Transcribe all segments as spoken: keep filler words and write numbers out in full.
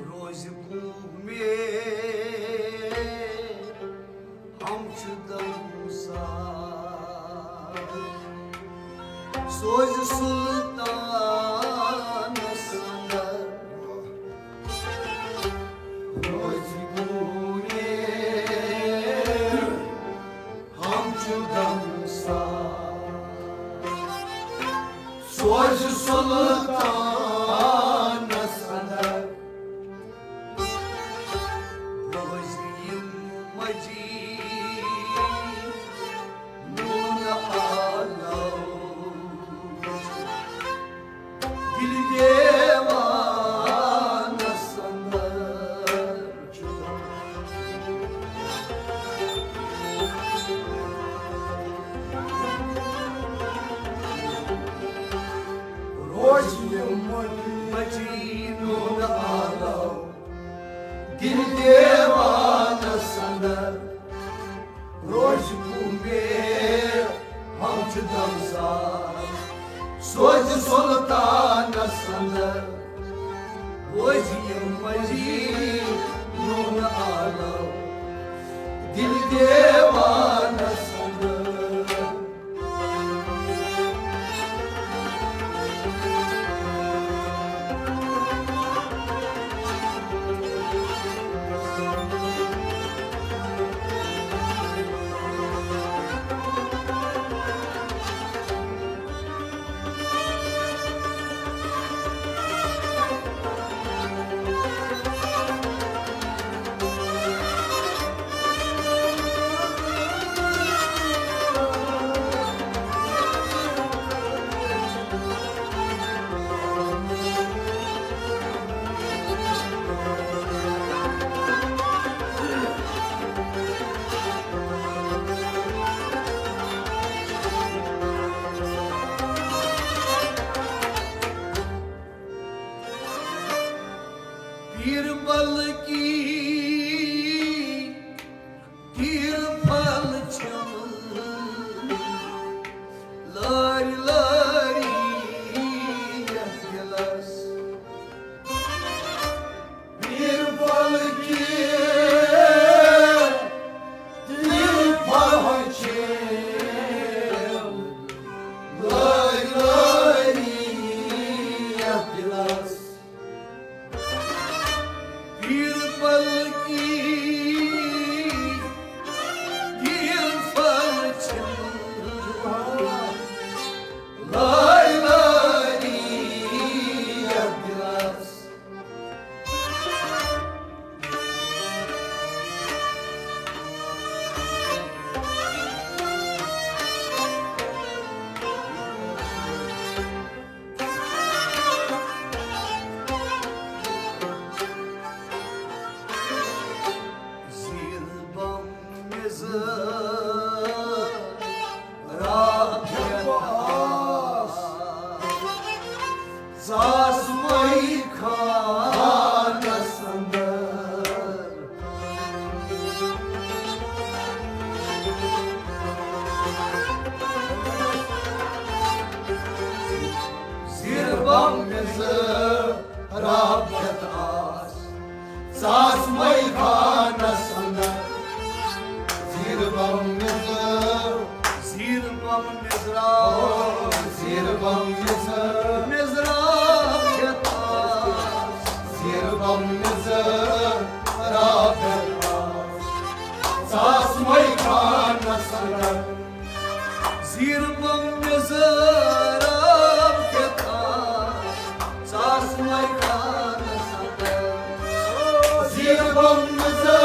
روزِ کوٗمیر ہم چھُ دمساز۔ سوزِ سلطانس اندر روزِ کوٗمیر ہم چھُ دمساز۔ سوزِ سلطانس اندر روزِ یِم مجید نوٗنہٕ آلو۔ دِلہِ دیوانس اندر چھُ روزِ یِم مجید نوٗنہٕ آلو۔ دِلہِ دیوانس اندر روزِ کوٗمیر ہم چھُ دمساز۔ سوزِ سلطانس اندر روزِ یِم مجید نوٗنہٕ آلو۔ دِلہِ دیوانس اندر پیٖر بلکی تیٖر پھل چھِم لٲرۍ لٲرۍ یَتھ دِلس۔ پیٖر بلکی تیٖر پھل چھِم لٲرۍ لٲرۍ یَتھ دِلس۔ پیٖر بلکی تیٖر پھل چھِم لٲرۍ لٲرۍ یَتھ دِلس۔ زیٖر بم میزٕ راتھ ہٮ۪تھ آس، ژاس مے خانس اندر۔ زیٖر بم میزٕ راتھ ہٮ۪تھ آس، ژاس مے خانس اندر۔ زیٖر بم میزٕ، زیٖر بم میزٕ راتھ، زیٖر بم میزٕ، میزٕ راتھ ہٮ۪تھ آس۔ زیٖر بم میزٕ راتھ ہٮ۪تھ آس، ژاس مے خانس اندر۔ زیٖر بم میزٕ راتھ ہٮ۪تھ آس، ژاس مے خانس اندر۔ زیٖر بم میزٕ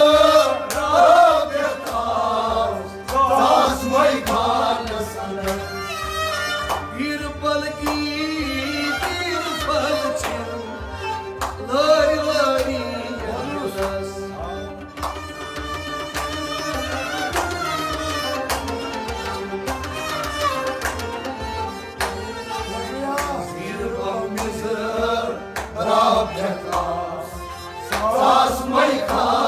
راتھ ہٮ۪تھ آس، ژاس مے خانس اندر۔ پیٖر بلکی تیٖر پھل چھِم لٲرۍ لٲرۍ یَتھ دِلس۔ زیٖر بم میزٕ راتھ ہٮ۪تھ آس، ژاس مے خانس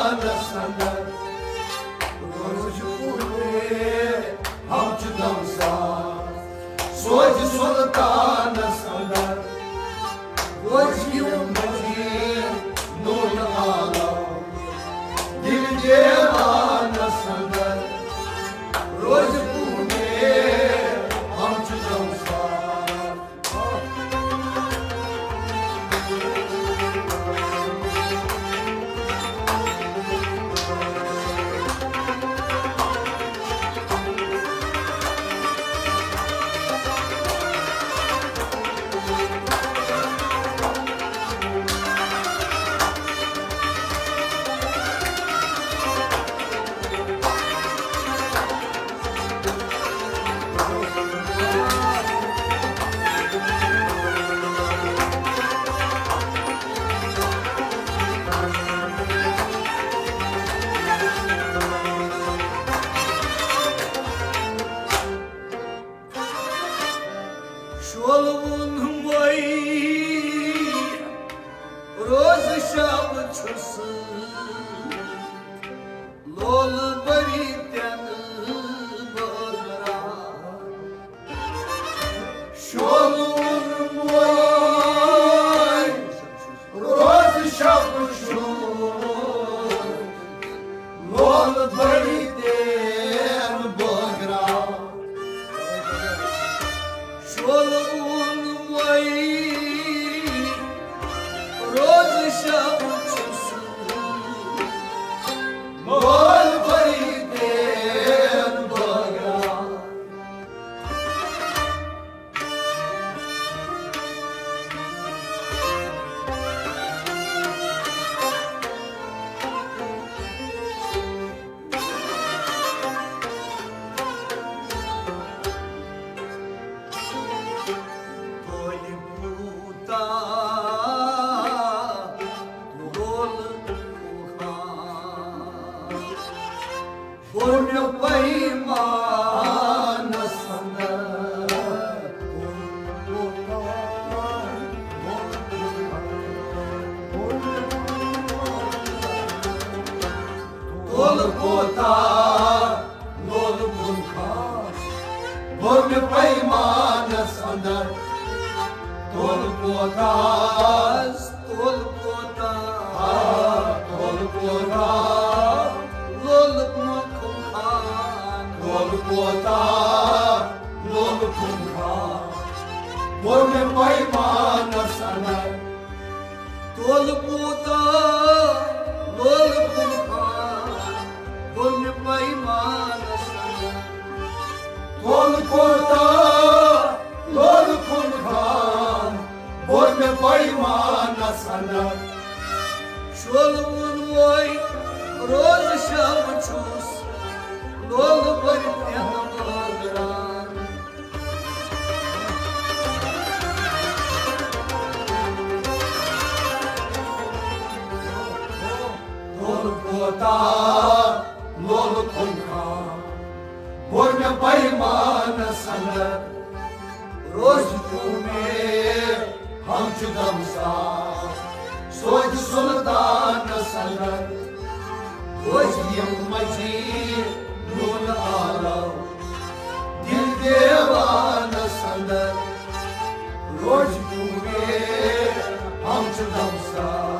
چھُس لول بٔرِتھ بٲگراوان۔ شولوُن وۄنۍ روزٕ شب چھُس لول بٔرِتھ بٲگراوان۔ شولوُن وۄنۍ روزٕ شب چھُس لول بٔرِتھ بٲگراوان۔ تولہِ کوٗتاہ لول کوٗتاہ۔ کوٚر مےٚ پیمانس اندر۔ تولہٕ کوتاہ لولہٕ کوتاہ، کوٚر مےٚ پیمانس اندر۔ تولہٕ کوتاہ، تولہٕ کوتاہ، تولہٕ کوتاہ، لولہٕ مۄکھُم خان۔ تولہٕ کوتاہ لولہٕ کوتاہ، کوٚر مےٚ پیمانس اندر۔ تولہٕ کوتاہ لولہٕ کوتاہ، کوٚر مےٚ پیمانس اندر۔ تولہٕ کوتاہ لولہٕ کوتاہ، کوٚر مےٚ پیمانس اندر۔ شولوُن وۄنۍ روزٕ شب چھُس لولہٕ بٔرِتھ بٲگراوان۔ لولہٕ کوتاہ لولہٕ کوتاہ، کوٚر مےٚ پیمانس اندر۔ روز کیوں میں ہم چو دم ساز، سوچ سلطانس اندر۔ روز یم مجید نون عالم، دل دیوانس اندر۔ روز کیوں میں ہم چو دم ساز۔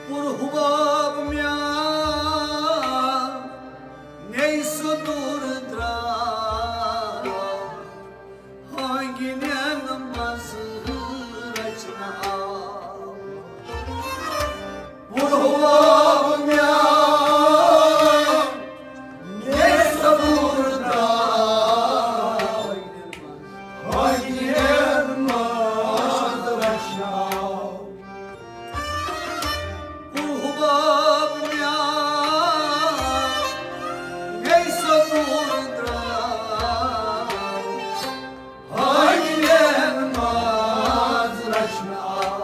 پُر حُباب میان، مے سُہ دوٗر درٛاو۔ ہٲنگِنٮ۪ن منٛز رچنہٕ آو۔ پُر حُباب میان، مے سُہ دوٗر درٛاو۔ ہٲنگِنٮ۪ن منٛز رچنہٕ آو۔ پُر حُباب میان، مے سُہ دوٗر درٛاو۔ ہٲنگِنٮ۪ن منٛز رچنہٕ آو۔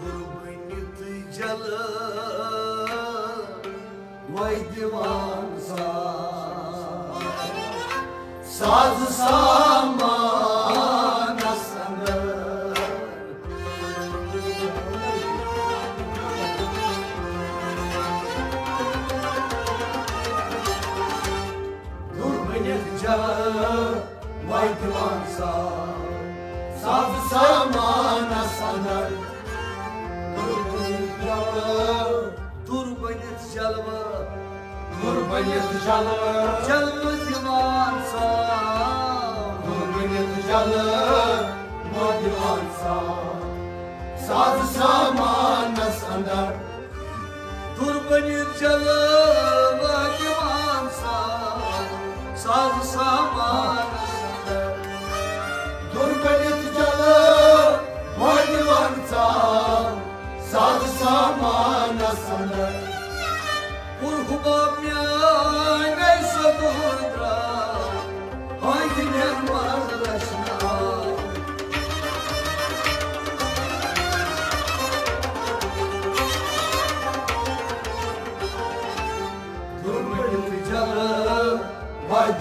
دربنت جلہٕ وے دِوان ساز، ساز سامانس اندر۔ وَتہِ وَن سا، ساز سامانَس اندر۔ دوٚر بٔنِتھ جلوٕ، دوٚر بٔنِتھ جلوٕ، دوٚر بٔنِتھ جلوٕ، جلوٕ دِوان سا، دوٚر بٔنِتھ جلوٕ، دوٚر دِوان سا، ساز سامانَس اندر۔ دوٚر بٔنِتھ جلوٕ دِوان سا، ساز سامانَس اندر۔ دوٚر بٔنِتھ جلوٕ دِوان سا، ساز سامانَس اندر۔ پُر حُباب میٛانہِ صدور درٛاو، ہٲنٛدِ مٮ۪ن منٛز رچنہٕ آو۔ دوٚر بٔنِتھ جلوٕ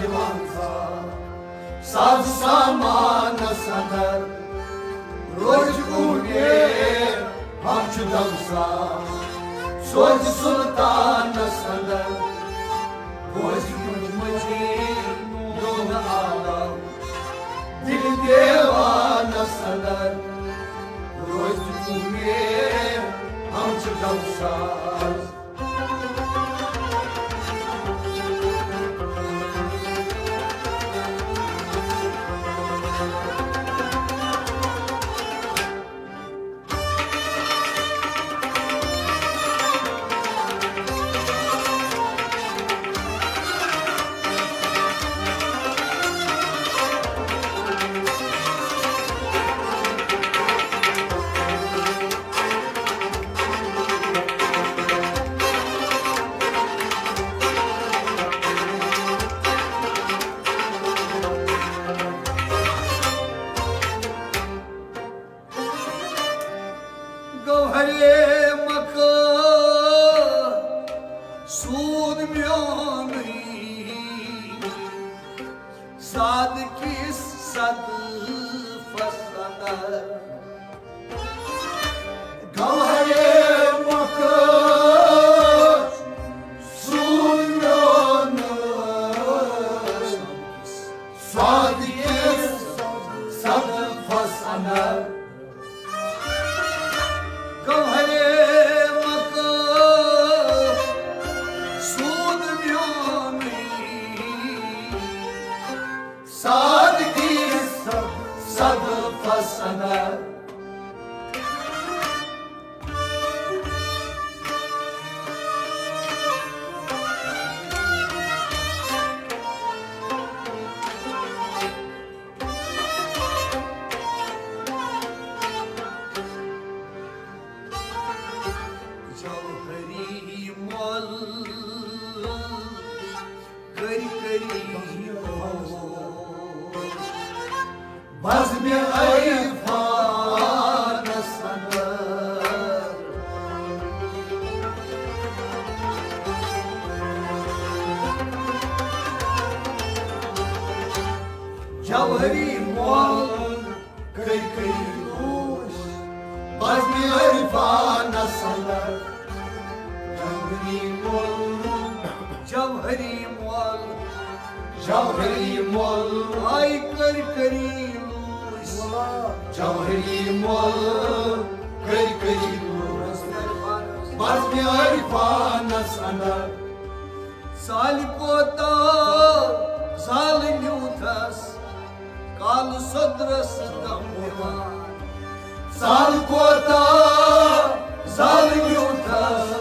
دِوان سا، ساز سامانَس اندر۔ روزِ اُمید ہم چھُ دم سا، سوزِ سُلطانَس اندر۔ بوزِ کُنہِ مٔنٛزی دونہٕ عالم، دِلہِ دیوانَس اندر۔ روزِ اُمید ہم چھُ دم سا۔ گوہرے مکہ سود میونٕے، سادٕ کِس صدفس اندر۔ گوہرے مکہ سود میونٕے، سادٕ کِس صدفس اندر۔ گوہرے مکہ سود میونٕے، سادٕ کِس صدفس اندر۔ جوہری مۄل کٔرۍ کٔرۍ بزمِ عرفانس اندر۔ جوہری مۄل کٔرۍ کٔرۍ روش بزمِ عرفانس اندر۔ جوہری مۄل، جوہری مۄل، جوہری مۄل، آے کٔرۍ کٔرۍ روش۔ جوہری مۄل کٔرۍ کٔرۍ روش بزمِ عرفانس اندر۔ سالہِ کوتاہ زالہٕ نیوٗتھس، کالہٕ سوٚدرس دم دِوان۔ سالہٕ کوتاہ زالہٕ نیوٗتھس،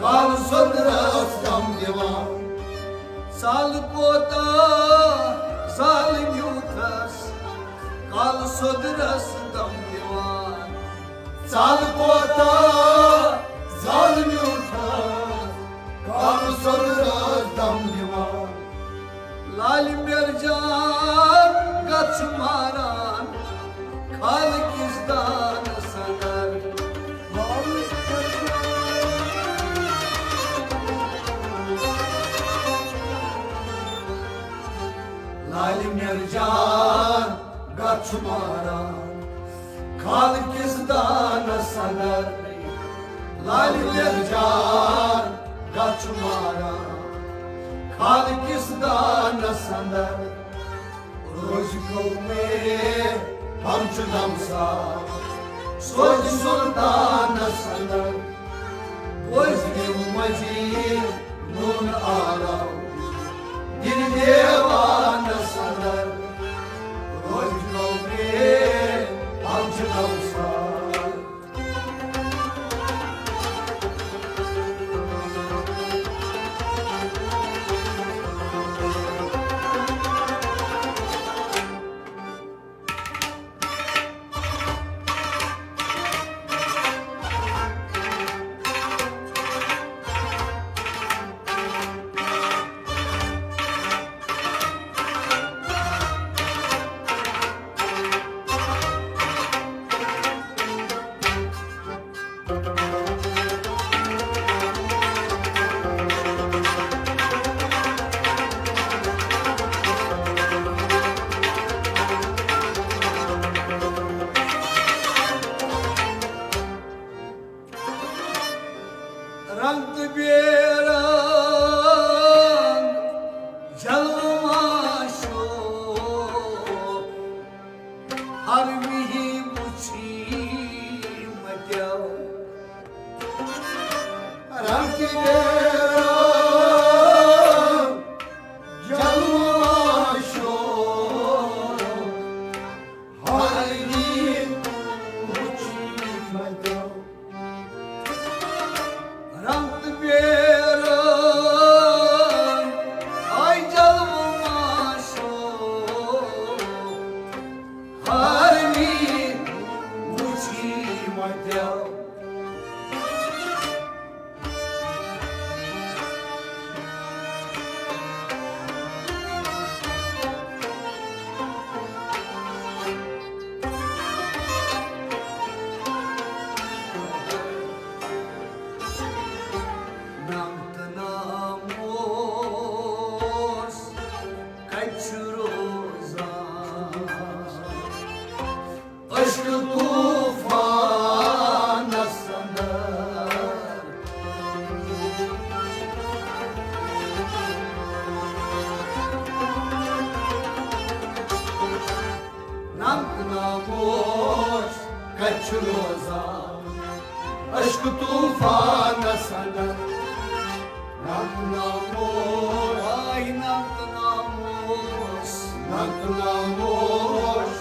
کالہٕ سوٚدرس دم دِوان۔ سالہٕ کوتاہ زالہٕ نیوٗتھس، کالہٕ سوٚدرس دم دِوان۔ ژل کوتاہ زل میوٗٹھا، کم سوٚدرس دم دِوان۔ لالہِ مِرجان گژھ ماران، خالہٕ کِس دانس اندر۔ لالہِ مِرجان گژھ ماران، خالہٕ کِس دانس اندر۔ لالہِ مِرجان گژھ ماران، خالہٕ کِس دانس اندر۔ روزِ قومے ہمچو دمسا، سوزِ سلطانس اندر، بوزِ مجید نون عالم، دل دیوانس اندر، روزِ قومے ہمچو دمسا۔ رنگ تہٕ بیرنگ جلوٕ ما شوق، ہر مِہی وُچھی مَتیو۔ رنگ تہٕ بیرنگ جلوٕ ما شوق، ہر مِہی وُچھی مَتیو۔ رنگ تہٕ بیرنگ آے جلوٕ ما شوق، ہر مِہی وُچھی مَتیو۔ نام تہٕ ناموس کتہِ چھُ روزان؟ عشق طوفانس اندر۔ نام تہٕ ناموس کتہِ چھُ روزان؟ عشق طوفانس اندر۔ نام تہٕ ناموس، آے نام تہٕ ناموس۔ نام تہٕ ناموس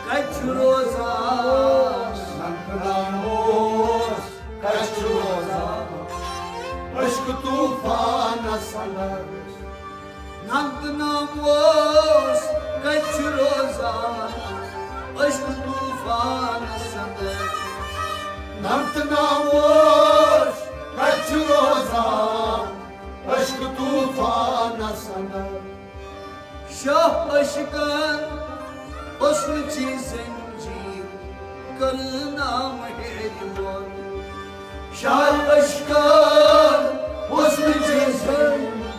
کتہِ چھُ روزان؟ نام تہٕ ناموس کتہِ چھُ روزان؟ عشق طوفانس اندر۔ نام تہٕ ناموس کتہِ چھُ روزان؟ عشق طوفانس اندر۔ نام تہٕ ناموس کتہِ چھُ روزان؟ عشق طوفانس اندر۔ شاہ عشقن حسن چی زنجیر کٔرنام ہیرِ بۄن۔ شاہ عشقن حسن چی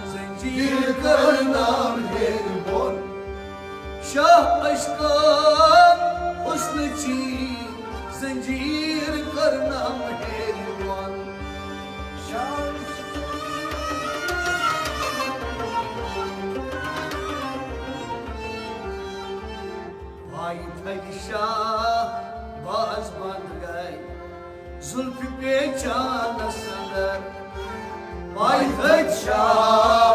زنجیر کٔرنام ہیرِ بۄن۔ شاہ عشقن حسن چی زنجیر کٔرنام ہیرِ بۄن۔ واے تھدِ شاہ باز بند گے زلفہِ پیچانس اندر۔ واے تھدِ شاہ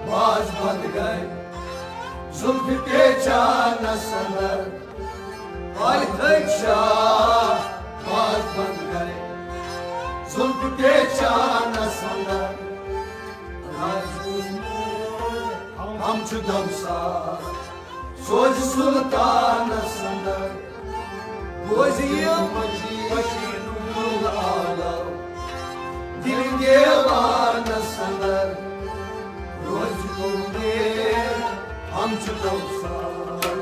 باز بند گے زلفہِ پیچانس اندر۔ واے تھدِ شاہ باز بند گے زلفہِ پیچانس اندر۔ راز گوٚو ہمچو دمساز سوزِ سلطانس اندر۔ بوزِ یہِ مجید نور عالم دل دیوانس اندر۔ روزِ قومے ہمچو دمساز۔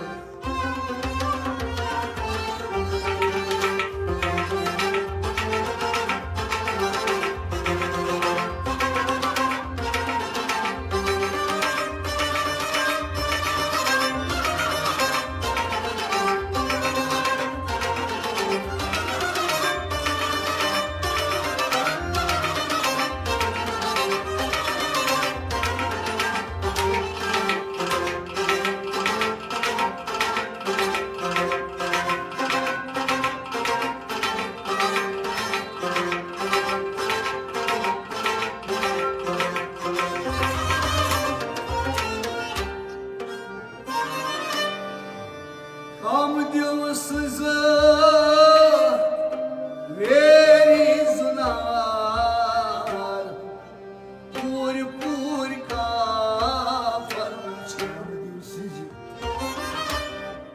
پوٗرۍ پوٗرۍ کافر وٕچھِو۔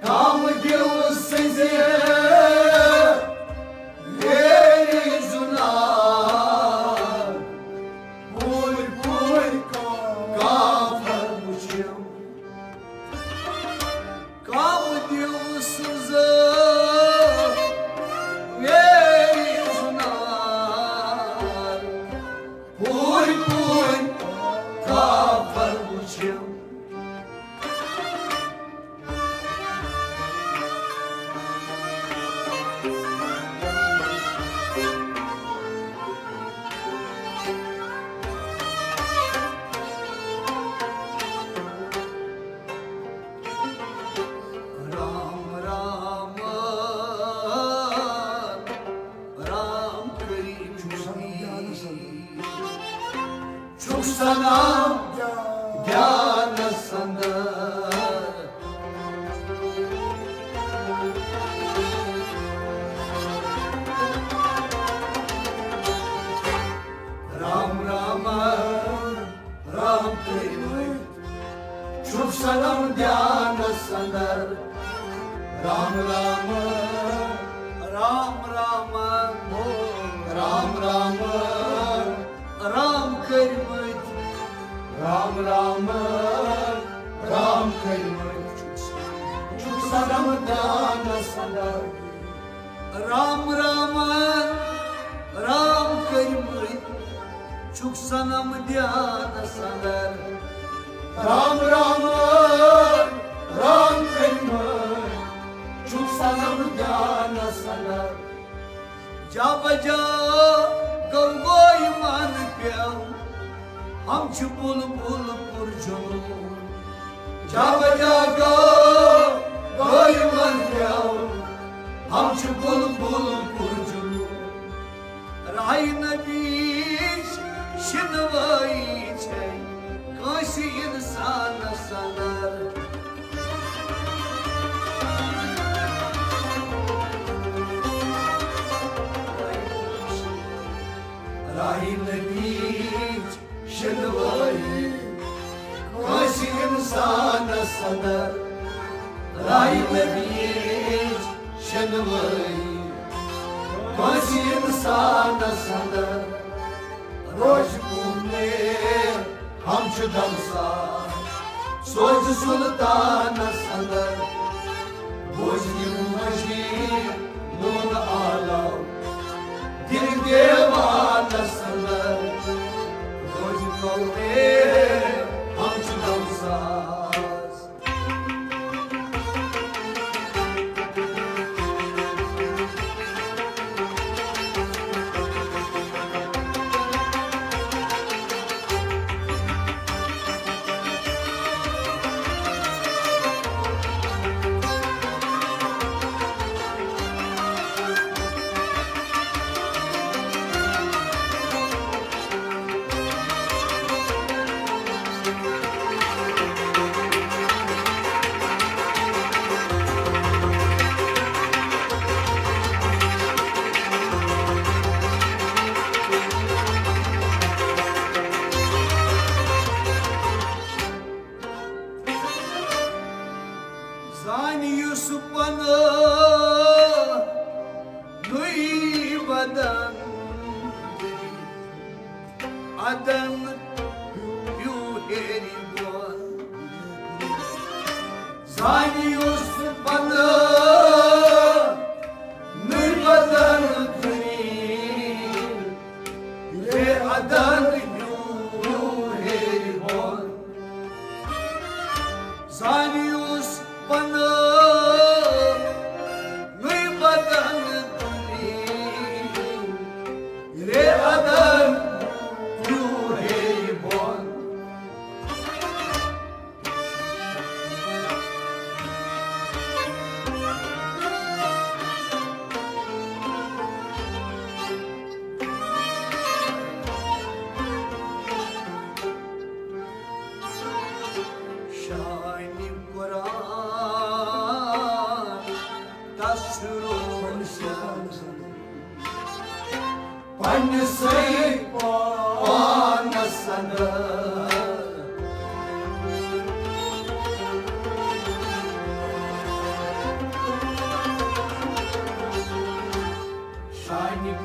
کم دِیو سٕنٛزِ ویرِ زُنار۔ پوٗرۍ پوٗرۍ کافر وٕچھِو۔ کم دِیو سٕنٛزِ ویرِ زُنار۔ پوٗرۍ پوٗرۍ کافر وٕچھِو۔ رام رام، رام کریم۔ چھُکھ سلام دیانس اندر۔ رام رام، رام کٔرۍ مٕتۍ چھُکھ سلام دیانس اندر۔ رام رام، رام رام، رام رام، رام کٔرۍ مٕتۍ۔ رام رام، رام کٔرۍ مٕتۍ چھُکھ سلام دیانس اندر۔ رام رام، رام کٔرۍ مٕتۍ چھُکھ سنم دیانس اندر۔ رام رام، رام کٔرۍ مٕتۍ چھُکھ سنم دیانس اندر۔ جا بجا گوٚو گوٚو یِمن پیوٚو، ہم چھِ بُلبُل پُرجنوٗن۔ جا بجا گوٚو گوٚو یِمن پیوٚو، ہم چھِ بُلبُل پُرجنوٗن۔ راہہِ نبیِچ شِنوٲیی چھے کٲنٛسہِ اِنسانس اندر۔ راہہِ نبیِچ شِنوٲیی کٲنٛسہِ اِنسانس اندر۔ راہہِ نبیِچ شِنوٲیی کٲنٛسہِ اِنسانس اندر۔ روزِ کُنے ہم چھُ دمساز سوزِ سلطانس اندر۔ بوزِ یِم مٔشیٖد نوٗنہٕ آلو دِل دیوانس اندر۔ روزِ کُنے ہم چھُ دمساز۔ زانہِ یُس پناہ نُے ودن ادن ہیوٗ ہیٚرِ بۄن۔ زانہِ یُس پناہ نُے ودن دُنی، ہے ادن ہیوٗ ہیٚرِ بۄن۔ زانہِ یُس پناہ نُے ودن دُنی، ہے ادن ہیوٗ ہیٚرِ بۄن۔ شانِ قرآن تس روشن پنسے پانس اندر۔ شانہِ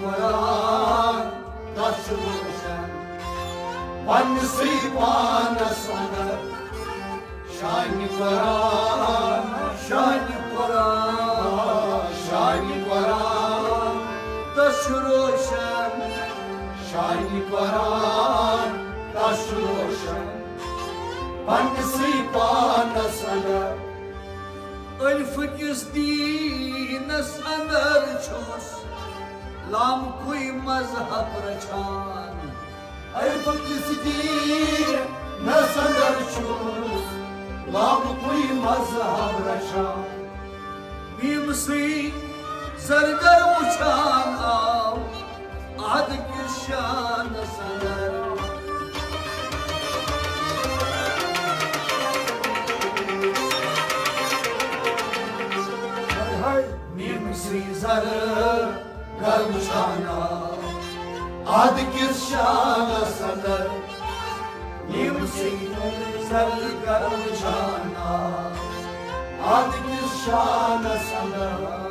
قرآن تس روشن پننسٕے پانس اندر۔ شانہِ قرآن، شانہِ قرآن، شانہِ قرآن تس روشن۔ شانہِ قرآن تس روشن پننسٕے پانس اندر۔ الف کِس دیٖنس اندر چھُس لامکُے مذہب رچھان۔ الف کِس دیٖنس اندر چھُس لامکُے مذہب رچھان۔ میٖمسٕے زرگر وُچھان آو احد کِس شانس اندر۔ میٖمسٕے زرگر وُچھان آو احد کِس شانس اندر۔ میٖمسٕے زرگر وُچھان آو احد کِس شانس اندر۔